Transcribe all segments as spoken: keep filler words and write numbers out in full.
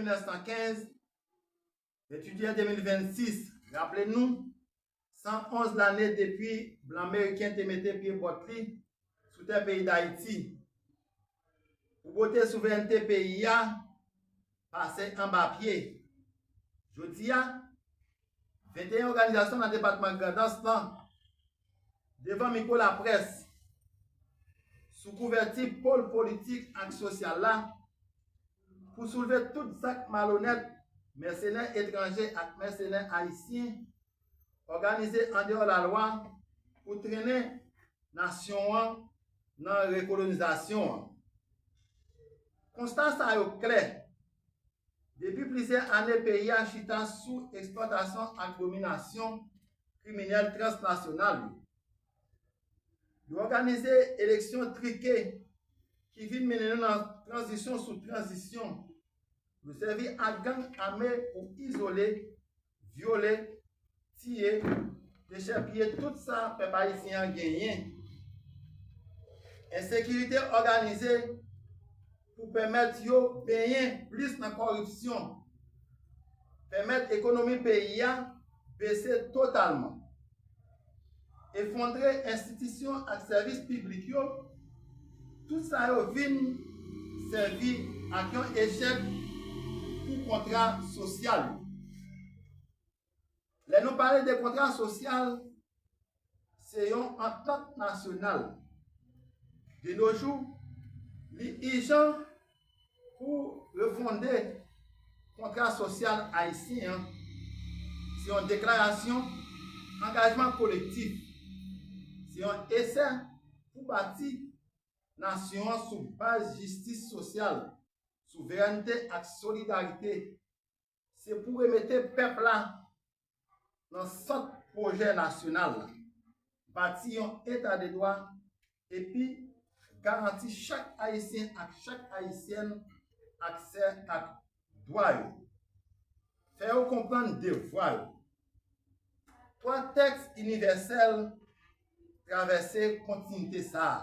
nèf san kenz, venntuit jiyè de mil vennsis, raple nou, san onz lane depi blan meriken te mete pye bòt li sou tè peyi Dayiti. Pou bote souverènte peyi a pase anba pye. Jodi a, venteyen òganizasyon nan depatman Grandans lan, devan mikwo laprès, sou kouvèti pòl politik ak sosyal la, pou soulve tout zak malonèt mèsenè etranje ak mèsenè ayisyen òganize andeyò lalwa pou trennen nasyon an nan rekolonizasyon an. Konsta sa yo klè. Depi plizyè ane, peyi a chita sou eksplwatasyon ak dominasyon kriminèl transnasyonal yo. Yo òganize eleksyon trike ki vin mennen nou nan tranzisyon sou tranzisyon. Yo sèvi ak gang ame pou izole, vyole, tiye, dechèpiye tout sa pèp ayisyen an genyen. Ensekirite òganize pou pèmèt yo benyen plis nan kòripsyon, pèmèt ekonomi peyi a bese totalman, efondre enstitisyon ak sèvis piblik yo, tout sa yo vin sèvi ak yon echèk pou kontra sosyal yo. Lè nou pale de kontra sosyal, se yon antant nasyonal. De nos jours, li ijan pou refonde kontra sosyal ayisyen an. Se yon deklarasyon angajman kolektif. Se yon esè pou bati nasyon an sou baz jistis sosyal, souverènte ak solidarite. Se pou remete pèp la nan sant pwojè nasyonal la, bati yon eta de dwa, epi garanti chak ayisyen ak chak ayisyèn aksè ak dwa yo. Fè yo konprann devwa yo. Twa tèks inivèsèl travèse kontinite sa a.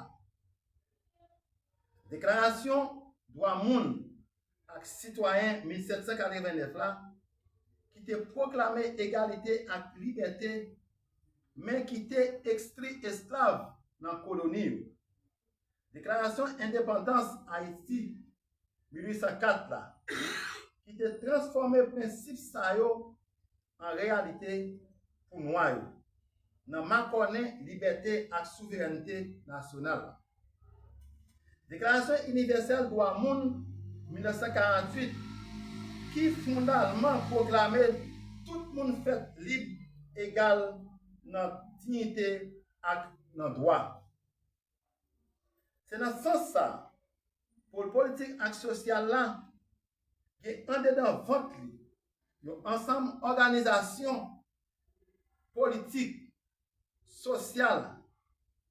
Deklarasyon dwa moun ak sitwayen mil sèt san katreven nèf la, ki te pwoklame egalite ak libète, men ki te ekskli esklav nan koloni yo. Deklarasyon Endepandans Ayiti mil uit san kat la, ki te transfòme prensip sa yo an reyalite pou nwa yo, nan makònen libète ak souverènte nasyonal la. Deklarasyon Inivèsèl Dwa Moun mil nèf san karanntuit, ki fondalman pwoklame tout moun fèt lib, egal nan diyite ak nan dwa. Se nan sans sa, pòl politik ak sosyal la gen andedan vant li yon ansanm òganizasyon politik, sosyal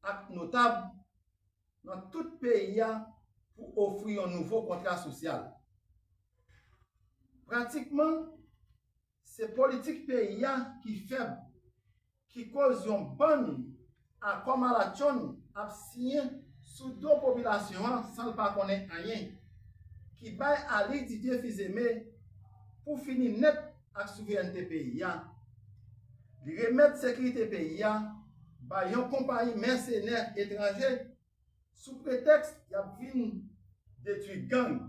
ak notab nan tout peyi a pou ofri yon nouvo kontra sosyal. Pratikman, se politik peyi a ki fèb, ki koz yon bann akò malatchonn ap siyen sou do popilasyon an san l pa konnen anyen, ki bay Alix Didier Fils-Aimé pou fini nèt ak souverènte peyi a. Li remèt sekirite peyi a bay yon konpayi mèsenè etranje sou pretèks y ap vin detwi gang.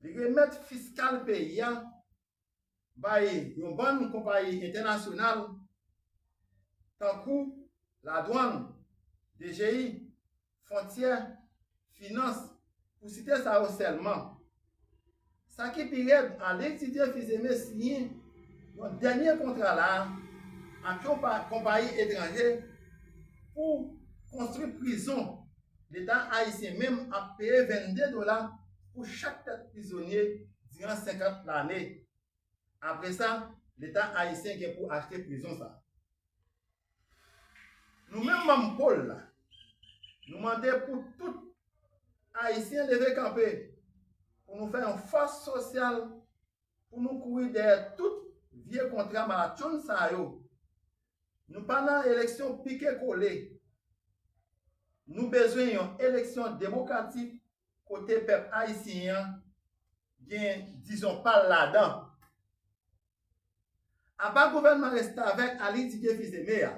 Li remèt fiskal peyi a bay yon bann konpayi entènasyonal, tankou ladwann, D G I, fwontyè, finans, pou site sa yo sèlman. Sa ki pi rèd, Alix Didier Fils-Aimé siyen yon dènye kontra la ak yon pa- konpayi etranje pou konstwi prizon. Leta ayisyen menm ap peye vennde dola pou chak tèt prizonye diran senkant lane. Apre sa, Leta ayisyen gen pou achte prizon sa. Nou menm manm pòl la, nou mande pou tout Ayisyen leve kanpe, pou nou fè yon fòs sosyal, pou nou kouri dèyè tout vye kontra malatchonn sa yo. Nou pa nan eleksyon pike kole. Nou bezwen yon eleksyon demokratik kote pèp ayisyen an gen dizon pa l ladan. Aba gouvènman restavèk a Lididye Fils-Aimé a.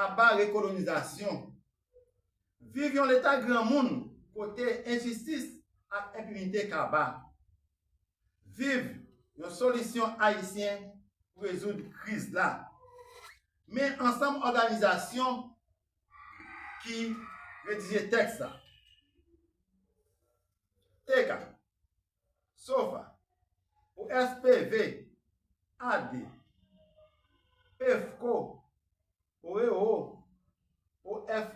Aba rekolonizasyon. Viv yon Leta granmoun kote enjistis ak enpinite kaba. Viv yon solisyon ayisyen pou rezoud kriz la. Men ansanm òganizasyon ki redije tèks la. T K, Sofa, O S P V, A D, PEFCO, O E O, O F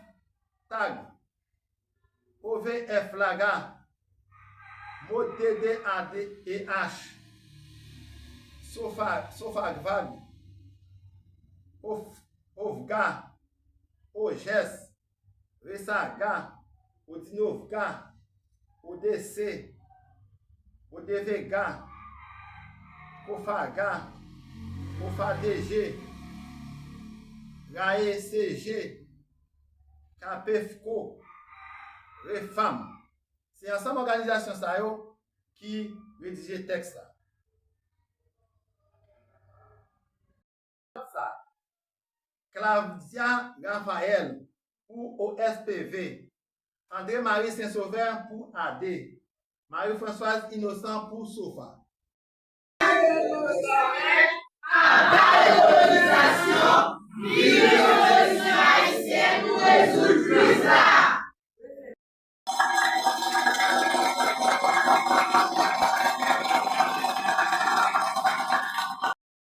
tag, O V F laga, MOD D A D E H, Sofa, Sofagvag, Of, Ofga, Ojès, Resaga, Odinovga, O D C, O D V G A, Kofaga, Kofa D G, Raye C G, Kapefko, Refam. Se ansanm òganizasyon sa yo ki redije tèks la. Sa, Claudia Raphael pou O S P V, André Marie Saint Sauveur pou A D, Marie Françoise Innocent pou Sofa.